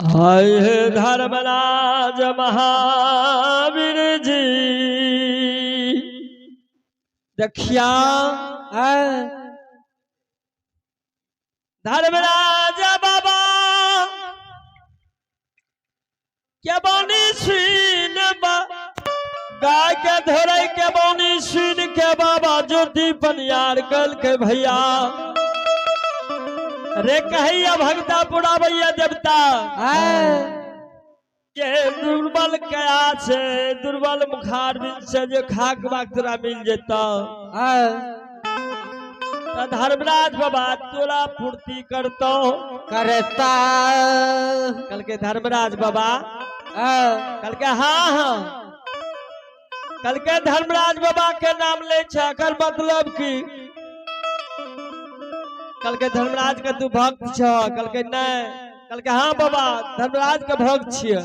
हाय हे धर्मराज महावीर जी देखिया धर्मराज बाबा के बनी सुन गाय के धोरे के बनी सुन के बाबा ज्योति पनियार कल के भैया रे कहिया भगता पुराबैया देवता के दुर्बल कया छै दुर्बल मुखार बिन से जे खाक बाक तोरा मिल जेता तऽ धर्मराज बाबा तोरा पूर्ति करतो करता कहलकै धर्मराज बाबा कहलकै हाँ हाँ कहलकै धर्मराज बाबा के नाम लै छै एकर मतलब की कहलकै धर्मराज के तू भक्त छ कहलकै नहि कहलकै हाँ बाबा धर्मराज के भक्त छियै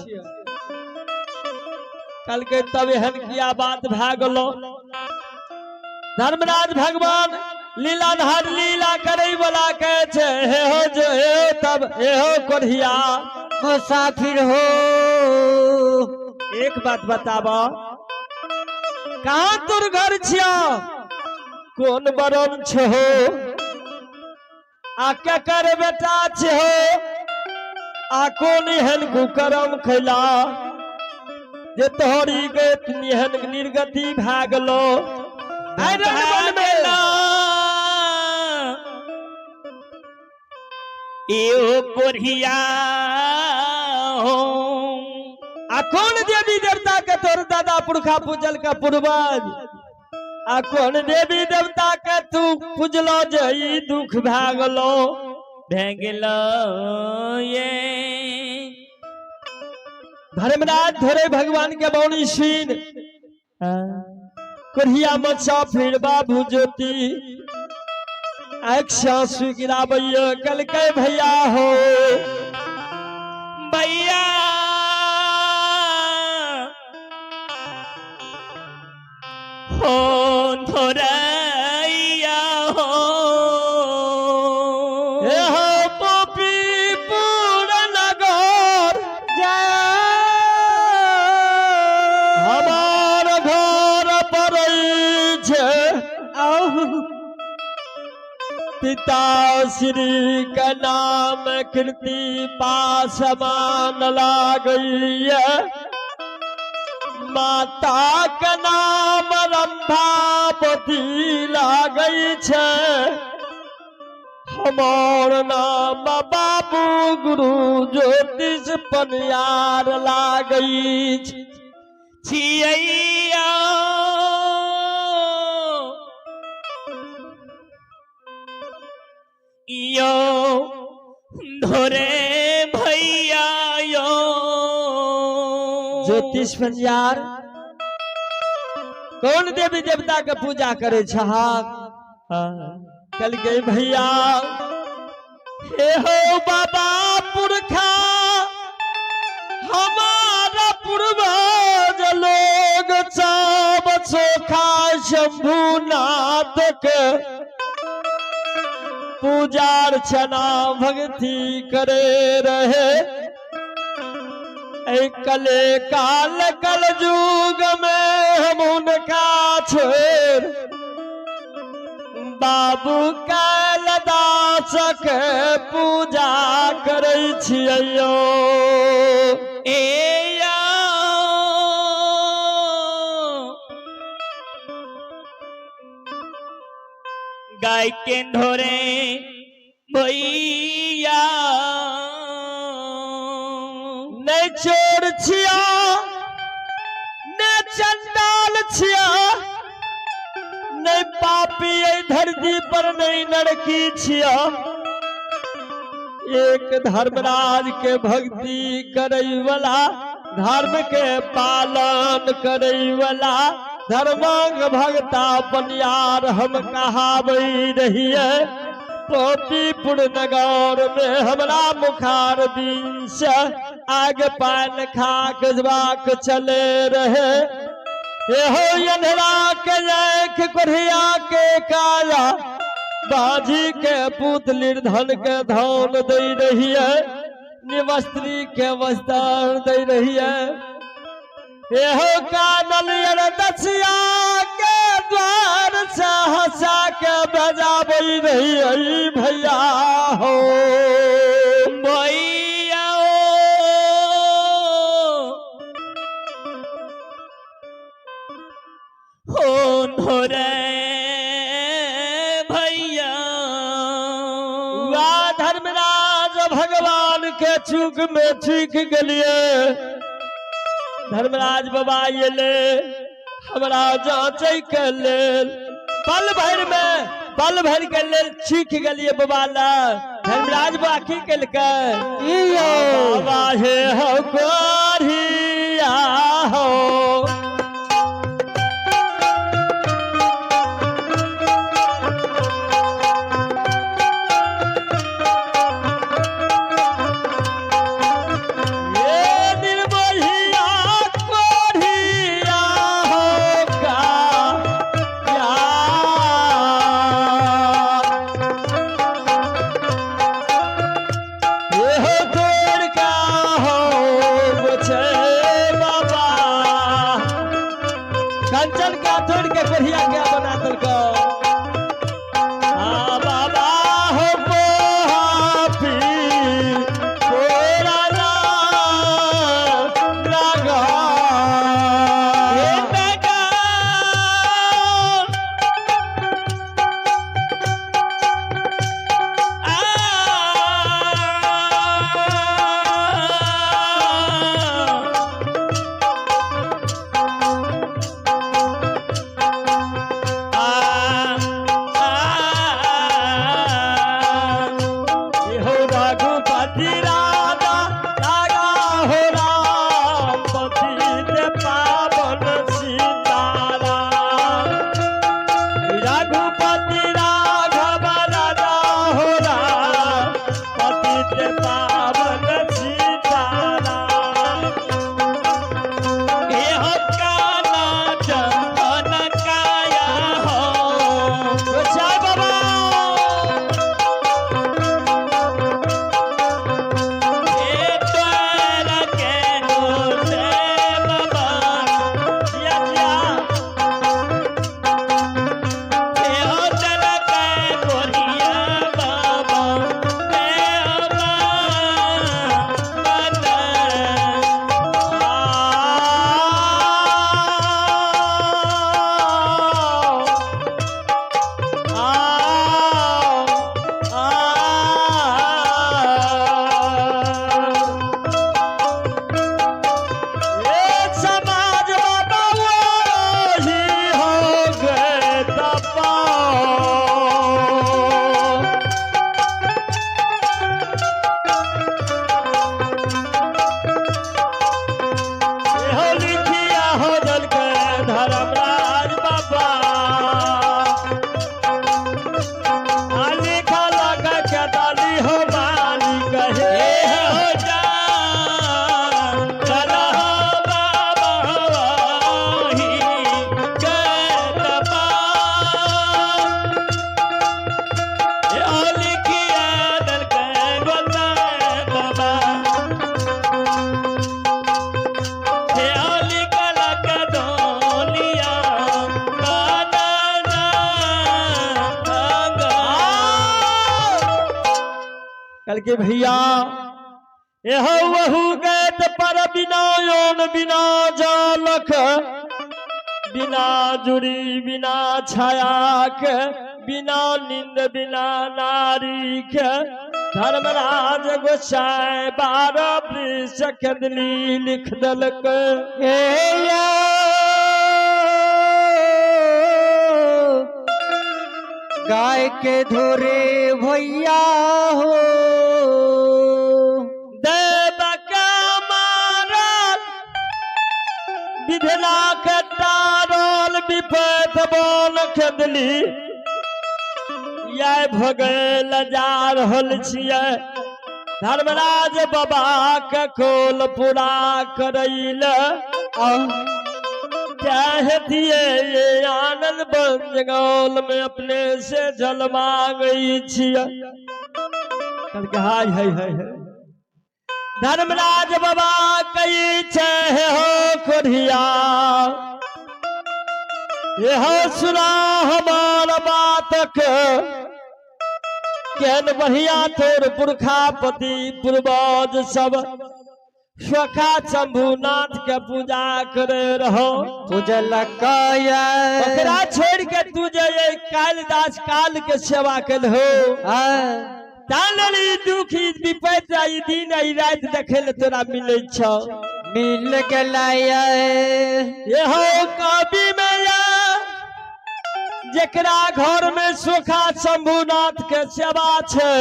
कहलकै तब एहन किया बात भए गेलो धर्मराज भगवान लीलाधार लीला करे वाला के छै हे हो जो हे हो तब हे हो कोढ़िया मुसाफिर हो। एक बात बताब, कहाँ तोर घर छिया, कोन बरन छहो, आ केकर बेटा छहो, आ कोन एहन कुकरम खैला जे तोहरी गत एहन निर्गति भए गेलो। आइ रणवन में यो कोढ़िया हो। आ कोन देवी देवता के तोर दादा पुरखा पूजल का पूर्वज, आ कोन देवी देवता के तू पूजलो जे ई दुख भए गेलो भए गेलो ये। धर्मराज धोरे भगवान के बौनी सीन कोढ़िया मचा फिर बाबू ज्योति आँखि आंसू गिराबैया कलकै भैया हो भैया हो धोरैया हो। हे हो पोपी पूरन नगर हमार घर पड़ै छै पिता श्री के नाम कीर्ति पासमान लागैया, माता के नाम रंभावती लागै छै, हमार नाम बाबू गुरु ज्योतिष पनियार लागै छै। छियैया यो धोरे भैया यो। ज्योतिष पनियार कौन देवी देवता के पूजा करे छहक? कल गए भैया हे हो बाबा पुरखा हमारा पूर्वज लोग सब चोखा शंभुनाथ के पूजा अर्चना भक्ति करे रहे। ऐ कले काल कल युग में हम उनका छोड़ बाबू कैलदास के पूजा करै छियै। ए या गाय के ढोरे भैया नहीं चोर छिया ने चंडाल छिया नहीं पापी ऐ धरती पर नहीं नरकी छिया, एक धर्मराज के भक्ति करे वाला, धर्म के पालन करे वाला धर्मांग भगता पनियार हम कहाबै रहिए। पोपीपुर नगर में हमरा मुखार बीन से आग पान खाक जबाक चले रहे। एहो अन्हरा के आँख कोढ़िया के काया बाजी के पुत निर्धन के धन दे रहिए। निवस्त्री के वस्त्र दै रहिए। एहो कानल दसिया के द्वार से हंसा के बजाबै रहिए भैया हो। भैया हो धोरे भैया। धर्मराज भगवान के चूक में चूक गेलिए। धर्मराज बाबा एले हमरा जांचै के लेल, पल भर में पल भर के लेल चूक गेलिए बाबा ला। धर्मराज बाबा की केलकै? बाबा हे हो कोरिया हो, कंचन का तोड़ के कोढ़िया के बना देलको। आ बाबा हो पोहापी पोरा लगा। हो रघुपति राजा रागा हो राम पतित पावन सीताराम। रघुपति राघव राजा हो राम पतित पावन सीताराम। एहो काला चंदन काया हो। जय बाबा। ए द्वार के गोसे बाबा। जिया जिया। एहो चल के गोरिया बाबा। ए बाबा। समाज बाबा वही हो गए तपा। हो लिखिया हो दल के धर्मराज बाबा। आ लिखा लगा के डाली हो माली कहे। ए हो जा चल हो बाबा वही के तपा। ए ओ लिखिया दल के गोता बाबा। हे ओ लिखला के डोलिया बाना ना। कल के भैया एहो वहु गैत पर बिना योन बिना जालक बिना जुड़ी बिना छाया के बिना नींद बिना नारी के धर्मराज गोसाई 12 वृष खेदली लिख दलक। गाय के धोरे भैया हो। देव के मारल विधना के टारल विपत बन खेदली यह भगेल जा रहल छियै धर्मराज बाबा के कोल पूरा करैल। चाहतिए ये आनंद बंजगौल में अपने से जल मांगै छियै। कहलकै हाय हाय हाय हाय धर्मराज बाबा कही छै हे हो कोढ़िया, हे हो सुना हमार बातक, केहन बढ़िया तोर पुरखा पति पूर्वज सब सोखा शंभुनाथ के पूजा करे रहो। पूजलक। ओकरा छोड़ के तू जे कालिदास काल के सेवा कल हो, ताल ई दुख ई विपत्ति आ ई दिन आ ई राति देखे ले तोरा मिलै छौ। मिल गेलै। ये हो कवि में या जेकरा घर में सोखा शंभुनाथ के सेवा छै,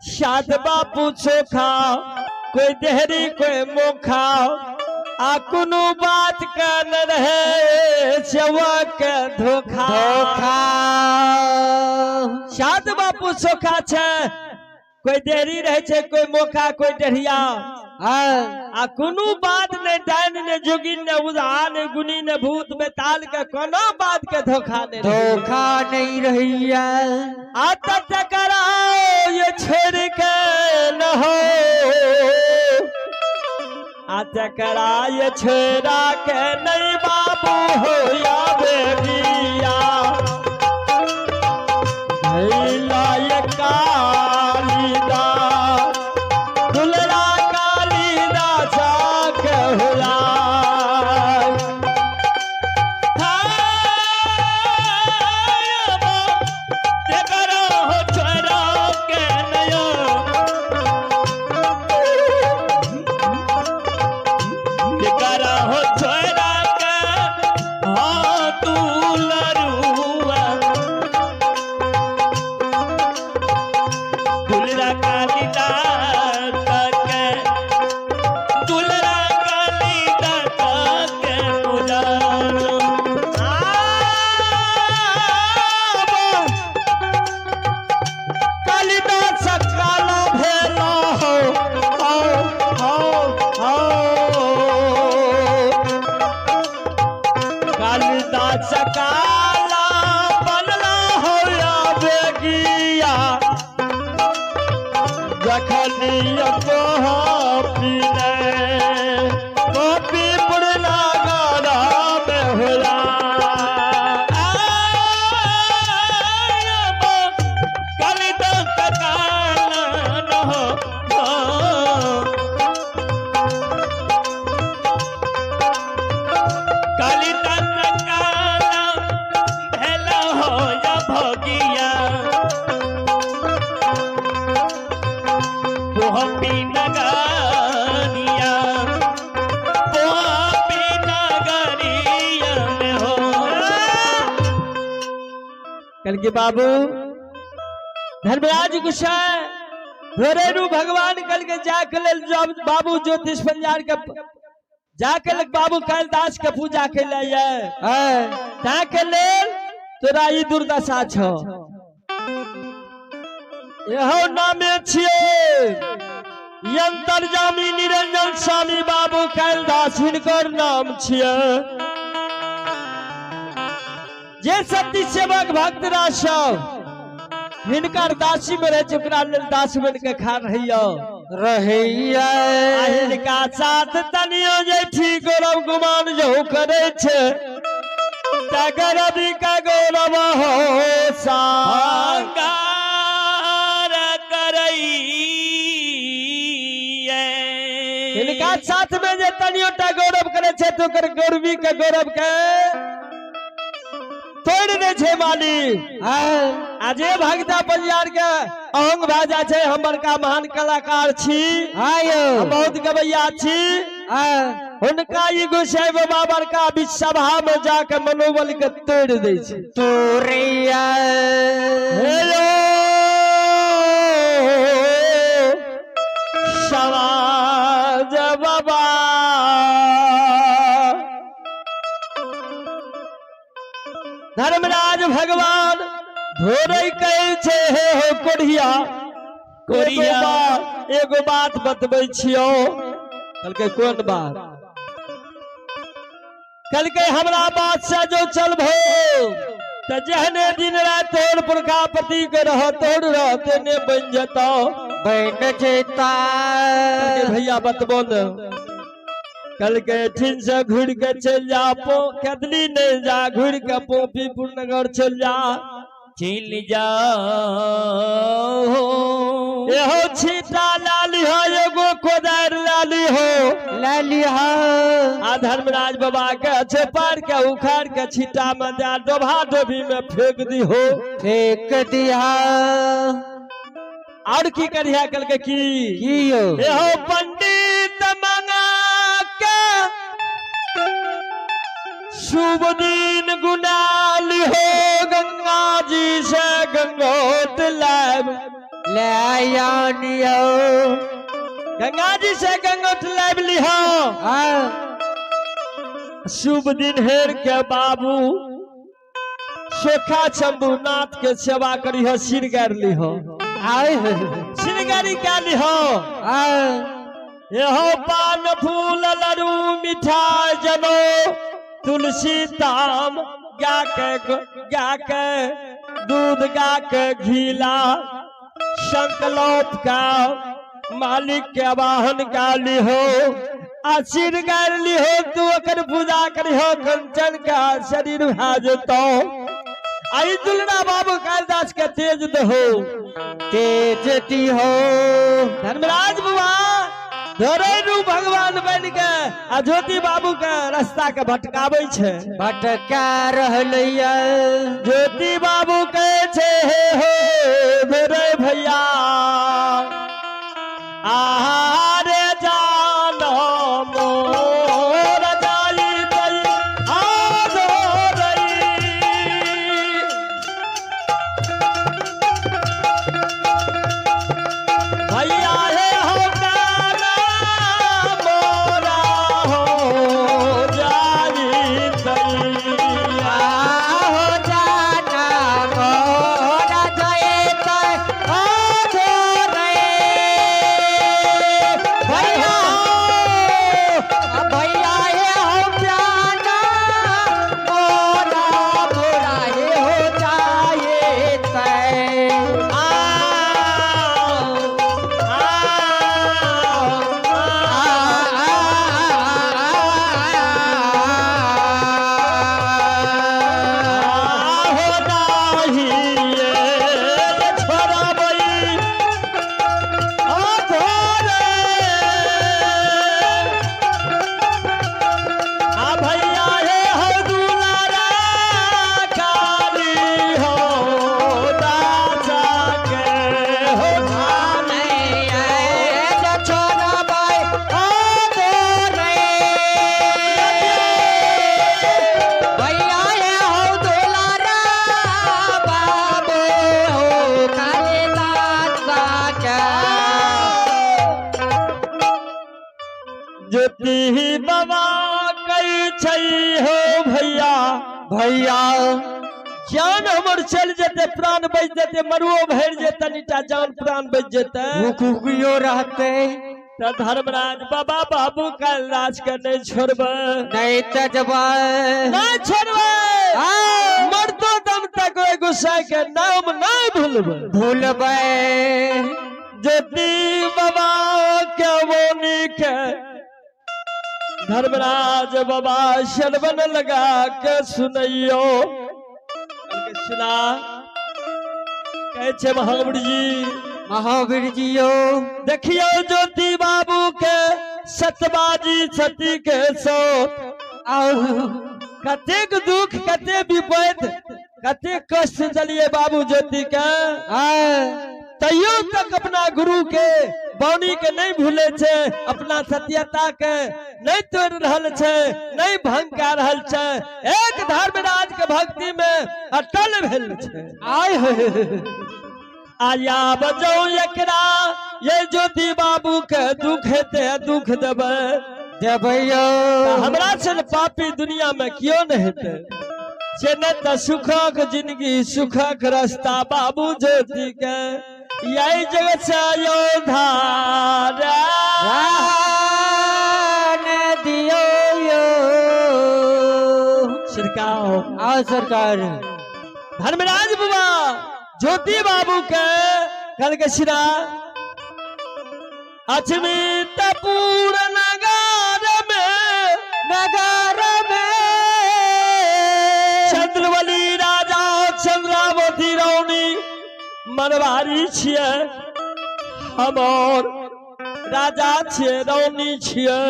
सात बापू सोखा कोई देहरी कोई मोखा आ कोनो बात के न रहे सेवा के धोखा। धोखा। सात बापू सोखा छै, कोई देहरी रहे छै, कोई मोखा, कोई डढ़िया आ कोनो बात ने डाइन ने जोगिन ने उधा ने गुनी ने भूत बेताल के कोनो बात के धोखा नहीं। धोखा नहीं रहिया। आ तब कराओ ये छोड़ के न हो, आ तकरा ये छोड़ा के नहीं बाबू हो या बेटिया भैला ये कालिदास दुलरा कालिदास के होला। कालिदास काला भेला हो, आओ आओ आओ, कालिदास काला बनला हो या बेगिया जखनी पीले कॉपी पुरला गाना में होला। कल के बाबू धर्मराज गुस्सा घरेलू भगवान कल के जाके लेल बाबू ज्योतिष पंजार के जाके लेल बाबू कालिदास के पूजा के लिए ताके लेल तोरा ई दुर्दशा छो। एहो नामे छियै अंतर्जामी निरंजन स्वामी बाबू कालिदास हिनकर नाम छियै। जे सत्य सेवक भक्त सब हिनकर दासी में रहे छै, ओकरा लेल दास बन के खा रहियो रहैया। आ हिनका साथ तनियो जे ठीक गौरव गुमान जो करे छै त गौरवी का गौरव हो सा हिनका साथ में जे तनियो टा गौरव करे छै तो ओकर गौरवी के गौरव के तोड़ दे छै मालिक। आ जे भगता परियार के अहंग भए जाइ छै, हम बड़का महान कलाकार छी, हम बहुत गवैया छी, हुनका ई गोसाई बाबा बड़का बीच सभा में जाके मनोबल के तोड़ दै छै। तोड़ैया। हे यो समाज बाबा धर्मराज भगवान धोरै कहै छै हे हो कोढ़िया, कोढ़िया। एगो बात बतबै छियौ। कहलकै कोन बात? कहलकै हमरा बात से जो चलबो तऽ जेहने दिन राति तोर पुरखा पति के रह तोर रह तेने बनि जेतौ। बन जेता। कहलकै, भैया बतबो ने। कहलकै एठिन से घुरि के चलि जा, पो केदली नहि जा, घुरि के पोपीपुर नगर चलि जा। चलि जाओ। एहो छीटा लाली हो, एगो कोदारि लाली हो। ले लिह। आ धर्मराज बाबा के छेपार के उखाड़ के छीटा में दे डोभा डोभी में फेंक दी हो। फेंक दिया। और की करिया? कहलकै की? की यौ? एहो पंडित मंगा के शुभ दिन गुनाल हो, गंगा जी से गंगोत लाब ले आनियो। गंगा जी से गंगोत लाब लिहो। हाँ। शुभ दिन हेर के बाबू सोखा शंभुनाथ के सेवा करिहो, सिर गार लिहो। आए। सिरगारी क्या लिहो? आए। एहो पान फूल लड़ू मिठाई जनो तुलसी ताम गा के गा के दूध गा के घीला संकल्प का मालिक के वाहन का लिहो आ सिर गार लिहो। तू ओकर पूजा करिहो, कंचन का शरीर भा जेतौ। आई दुलरा बाबू कालिदास के तेज दहो। तेज दिहो। धर्मराज बुआ धरे रू भगवान बन के आ ज्योति बाबू के रास्ता के भटकाबै छै। भटका रहलैया। ज्योति बाबू कहै छै, हे हो मेरे भैया, आहारे जानो मोर जाई दई आधो रई। भैया हे हो गाना मोरा हो जाई दैया। हो जाना मोरा जयत ओ रे भैया, भैया हे हो जाना मोरा मोरा हे हो जाए। आ आ आ हो नाही छोड़बै अधोरे। आ भैया हे हो दुलारा काली हो दासा के हो। ज्योति बाबा कई छै हो भैया, भैया, जान हमर चलि जेतै, प्राण बचि जेतै, मरुओ भरि जेतै, तनिटा जान प्राण बचि जेतै भूखियो रहते तऽ धर्मराज बाबा बाबू कालिदास के नहि छोड़बै। नहीं तजबै। नहि छोड़बै, मरतो दम तक ओहि गुस्सा के नाम नहि भूलबै। भूलबै। ज्योति बाबा के मोनी के धर्मराज बाबा शरबन लगा के सुनैयो। कहलकै, सुना। कहै छै महावीर जी, महावीर जी यो। देखियौ ज्योति बाबू के सतबाजी सती के सो आओ। कतेक दुख, कतेक विपैत, कतेक कष्ट चलिए बाबू ज्योति के, तैयो तक अपना गुरु के बानी के नहीं भूले छे, अपना सत्यता के नहीं तोड़ रहल छे, नहीं भंग कर रहल छे, एक धर्मराज के भक्ति में अटल भेल छे। आय। आया बजौ एकरा ये ज्योति बाबू के दुख हेते दुख देबै देबैयो तऽ हमरा सन पापी दुनिया में क्यों नहीं हेतै से न तऽ सुखक जिंदगी, सुखक रास्ता बाबू ज्योति के यही जगत से अयोध्या रान दियो यो। सरकार। आओ सरकार। धर्मराज बुआ ज्योति बाबू के कल के सिरा अछमितपुर नगर में, नगर में चंद्रवली राजा चंद्रावती रानी मनवारी छियै, हमर राजा छियै, रानी छियै,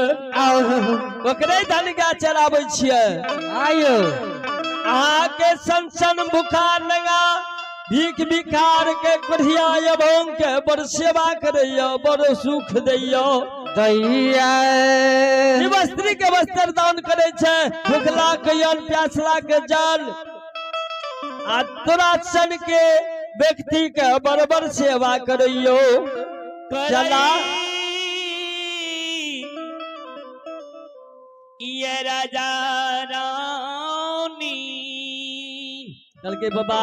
ओकरे धन गाय चराबै छियै। आयो अहाँके सन सन भूखा नंगा भीख भिखार के कोढ़िया अभंग के बड़ सेवा करैया, बड़ सुख दैया दैया। स्त्री के वस्त्र दान करे छै, भूखला के अन्न, प्यासला के जल, आ तोरा सन के व्यक्ति के बराबर सेवा करैयो। चला ये राजा रानी। कहलकै बाबा,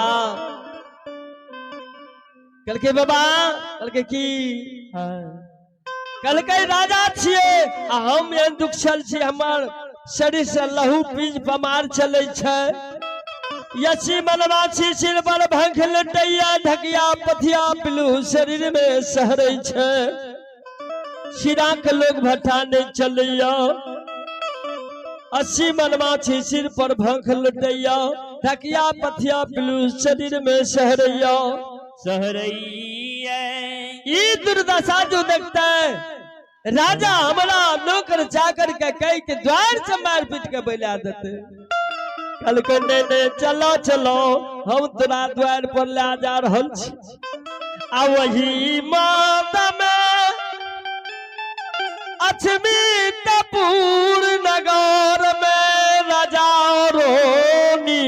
कहलकै बाबा, कहलकै की? कहलकै राजा छियै आ हम एहन दुखछल छी, हमर शरीर से लहू पीज पमार चलै छै, यसी मनवा छी सिर पर भंख लुटैया, ढकिया पथिया पिलू शरीर में सहरै छै, सिरा के लोग भट्ठा नहीं चलैया, 80 मनवा छी सिर पर भंख लुटैया, ढकिया पथिया पिलू शरीर में सहरैया सहरैया। ई दुर्दशा जो देखता है राजा हमरा नौकर चाकर के कह के द्वार से मार पीट के बैला देते। कल के नहीं नहीं, चलो चलो, हम तोरा द्वार पर ले जा रहल छी। आ वही माता में अछमितपुर नगर में राजा रोनी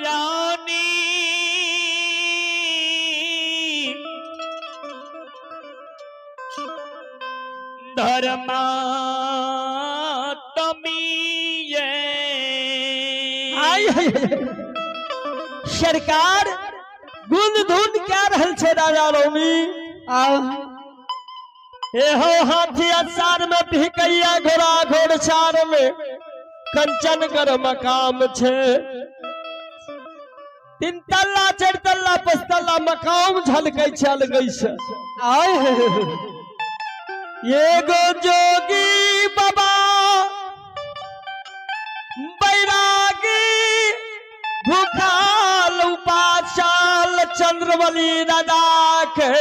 रानी धर्मात्मी आई हाय हाय। सरकार गुन धुन क्या रहल छे राजा रोमी। आओ हे हो हाथी असार में भिकैया घोड़ा घोड़सार में कंचन कर मकाम छे, 3 तल्ला 4 तल्ला 5 तल्ला मकाम झलकै छै अलगै से। आओ एगो जोगी बाबा बैरागी भूखाल उपाचाल चंद्रबली राजा के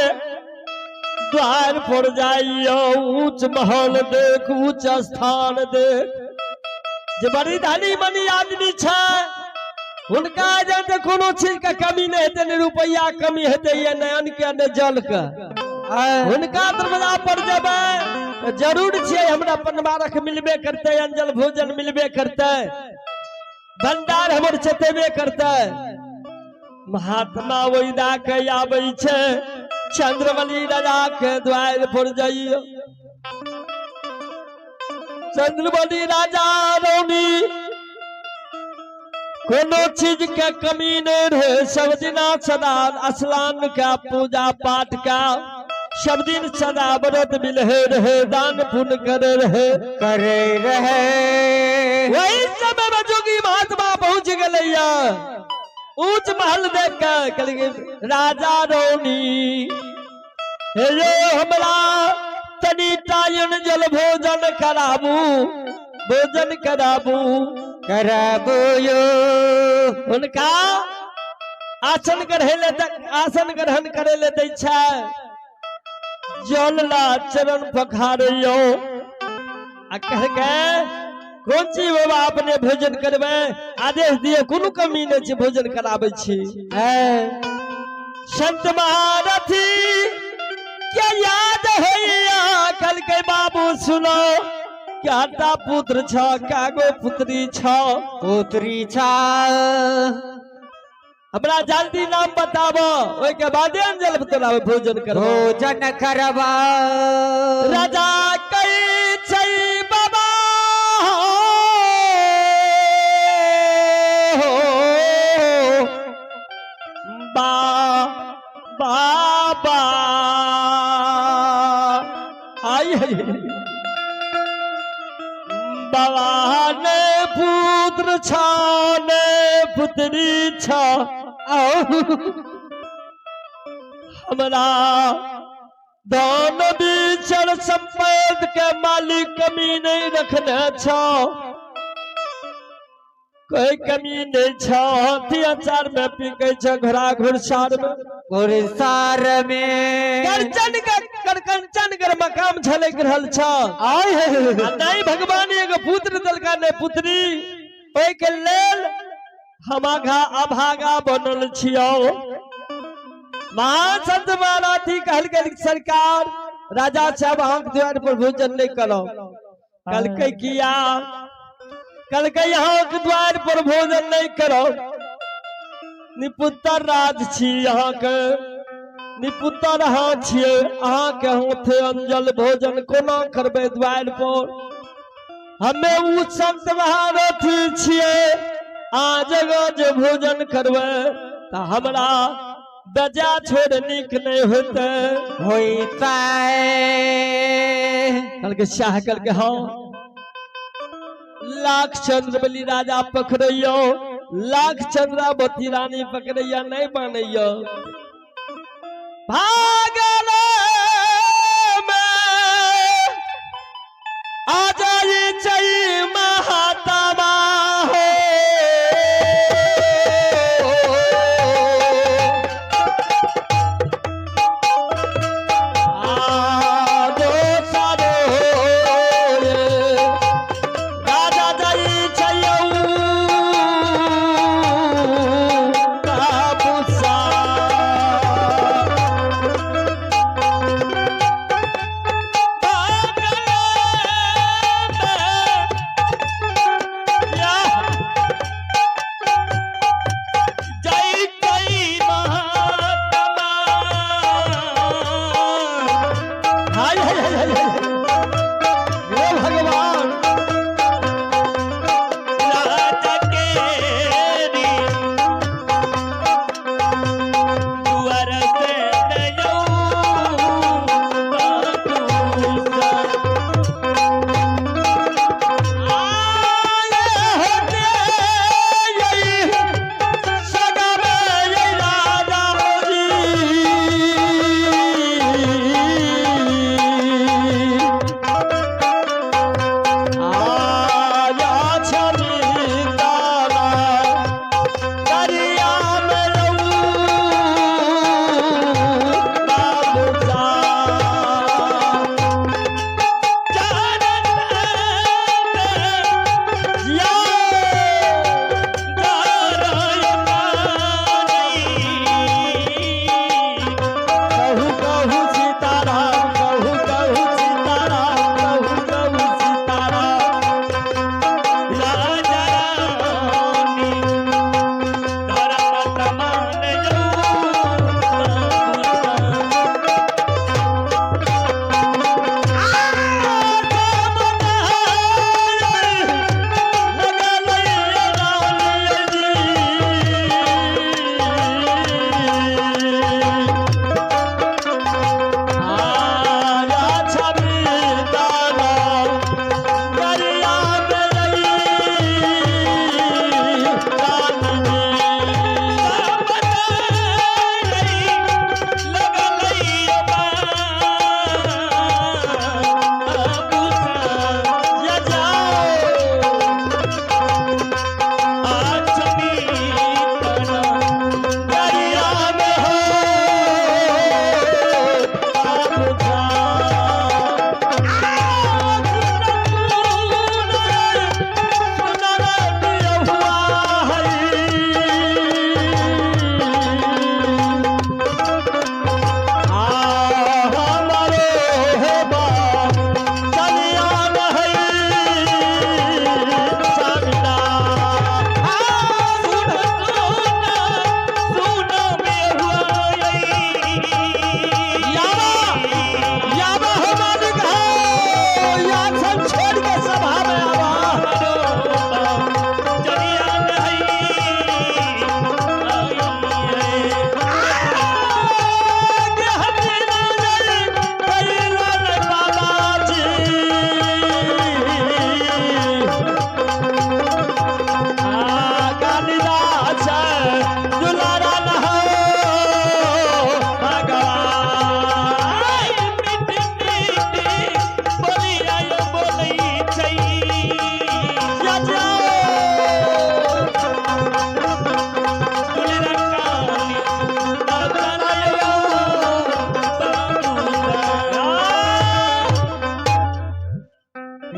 द्वार पर जाइयो, ऊंच महल देख, ऊंच स्थान देख, जे बड़ी धनी मनी आदमी छै हुनका जे कोनो चीज के कमी नहीं हेतै, ने रुपैया कमी हेतै या ने अन्न के ने जल के। हुनका दरवाजा पर जेबै तऽ जरूर छियै हमरा पनवारक मिलबे करतै, अंजल भोजन मिलबे करतै, भंडार हमर चतेबे करतै। महात्मा ओहि के आबै छै चंद्रबली राजा के द्वार पर जाइयो। चंद्रबली राजा रौनी कोनो चीज के कमी नहीं रहे, सब दिना सदा स्नान का पूजा पाठ का सब दिन सदा व्रत मिले रहे, दान पुण्य करे रहे करे रहे। वही समय में जोगी महात्मा पहुंच गए ऊंच महल देख के कहलकै राजा रौनी हे यो हमरा तनी टायन जल भोजन कराबू, भोजन कराबू कराबू यो। हुनका आसन ग्रहण ले आसन ग्रहण करे ले दै छै, जल ला चरण पखारियो आ कहलकै कोन चीज बाबा अपने भोजन करबै, आदेश दियौ, कोनो कमी नहि छै, भोजन कराबै छी। संत महारथी क्या याद होइया, कहलकै बाबू सुनो, क्या पुत्र छ, कागो पुत्री छ, पुत्री छ, हमरा जल्दी नाम बताबो, ओहिके बादे अंजल तोरा भोजन करबो, भोजन करबा। राजा कहै छै बाबा बा बाबा आई बाबा ने पुत्र छ ने पुत्री छ, हमरा धन बिचर संपद के मालिक कमी नहीं रखने छौ, कोई कमी नहीं छौ। हाथी अचार में पीकै छ, घोड़ा घुड़सार में, घुड़सार में। करचन के करकंचन कर मकाम झलक रहल छ। आय आ नहीं भगवान एगो पुत्र दलका ने पुत्री, ओहि के लेल हम आघा अभागा बनल छियौ। महासंत महाराथी कहलकै सरकार राजा साहब अहाँके द्वार पर भोजन नहि करब। कहलकै किया? कहलकै अहाँके द्वार पर भोजन नहि करब, निपुत्र राज छी अहाँके, निपुत्र अहाँ छियै, अहाँके हाथे अंजल भोजन कोना करबै द्वार पर? हमे ओ संत महारथी छियै, आ जगह जे भोजन करबै तऽ हमरा दजा छोड़ नीक नहि होतै। होइतै। कहलकै शाह, कहलकै हँ। लाख चंद्रबली राजा पकड़ैयो, लाख चंद्रावती रानी पकड़ैया, नहीं मानैयो। भागल में आ जाई चई महात्मा हो। आ दोसरो रे राजा जाई चयौ काबुसा।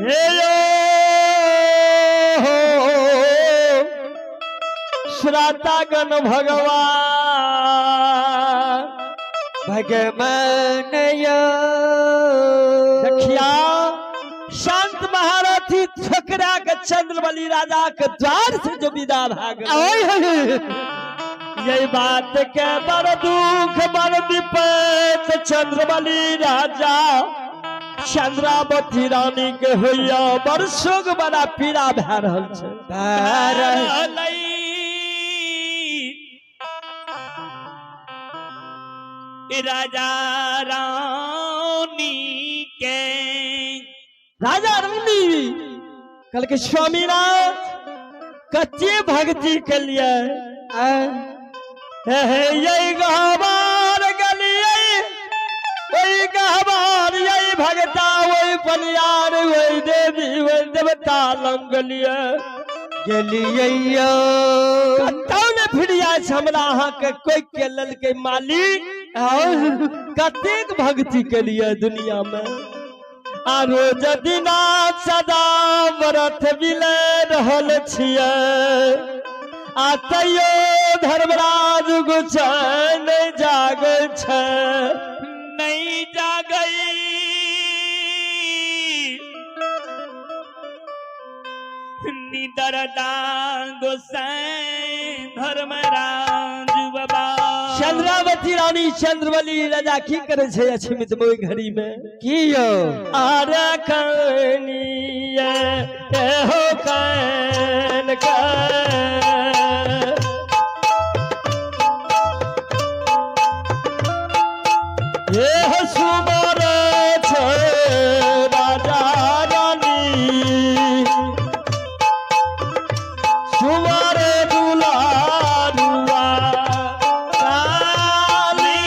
हे यो श्रातागण भगवान भगवान यो। देखिया शांत महारथी छोकरा के चंद्रबली राजा के द्वार से जो विदा भाग यही बात के बड़ दुख बड़ विपत चंद्रबली राजा चंद्रावती रानी के होइया बड़ शोक बड़ा पीड़ा भए रहल छै। राजा रानी के राजा रानी कल के स्वामीनाथ कच्चे भक्ति के लिए हे हे यही गहवार गलिए वही गहवार यही भगता वही बनियार वही देवी वही देवता लंग लिए गेलियै यो। कतौ ने फिरिया छै हमरा अहाँके कोई के ललकै मालिक कतेक भक्ति के लिए दुनिया में आ रोज दिना सदा व्रत बिले रहल छियै आ तैयो धर्मराज गुचैन नहि जागै छै। नहीं जागई निदर गोसाई धर्मराज बाबा। चंद्रावती रानी चंद्रबली राजा की करे छै अछमित मोई घड़ी में की यो? आरे कनिए हो can के एह सुमर छै राजा रानी सुमर दुलारुआ काली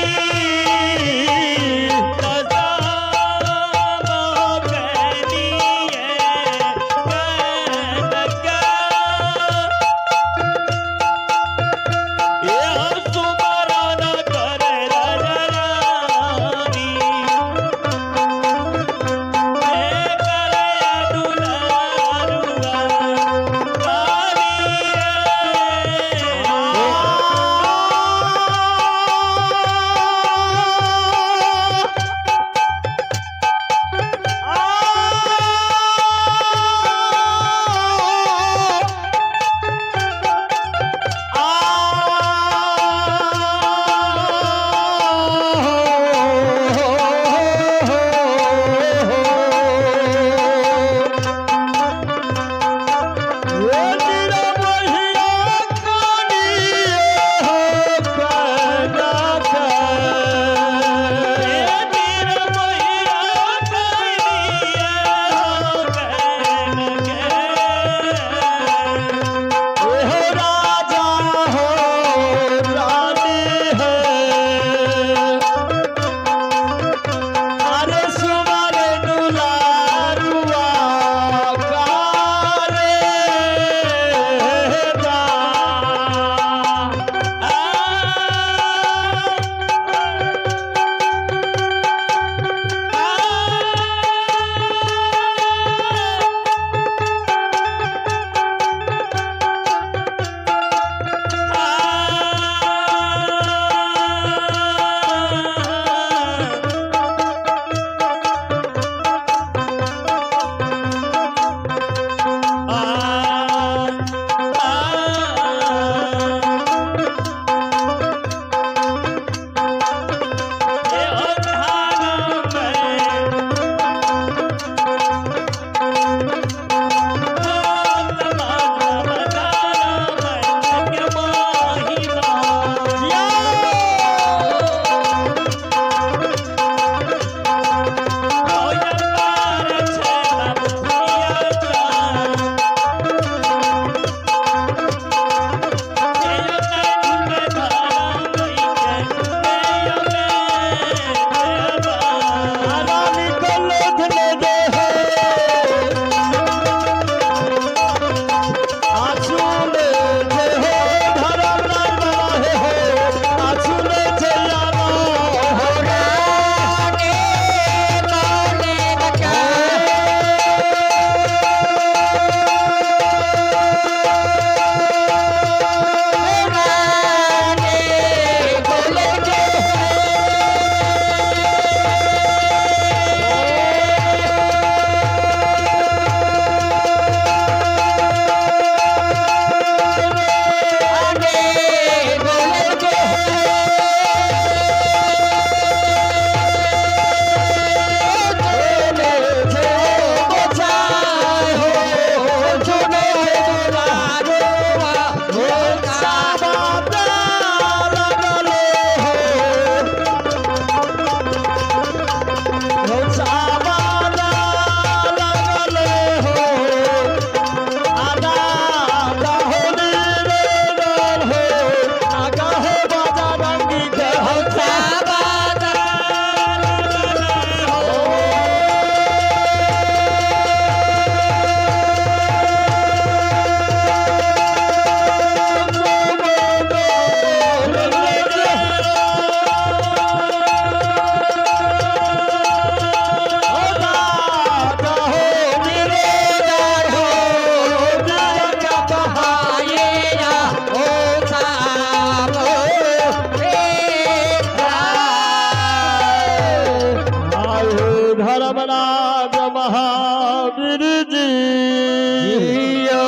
महावीर जी। जियो।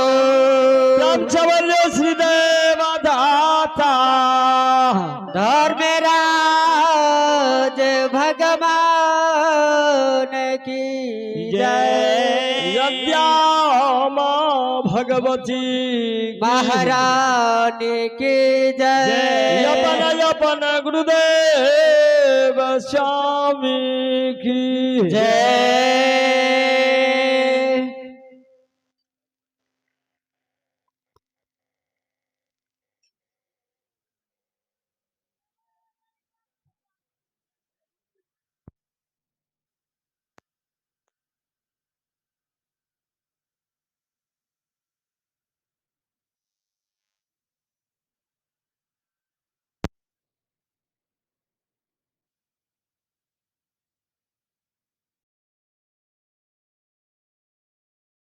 रामचंद्र श्री देव दाता धर्मराज भगवान की जय। यज्ञा माँ भगवती महारानी की जय। अपन अपन गुरुदेव स्वामी की जय।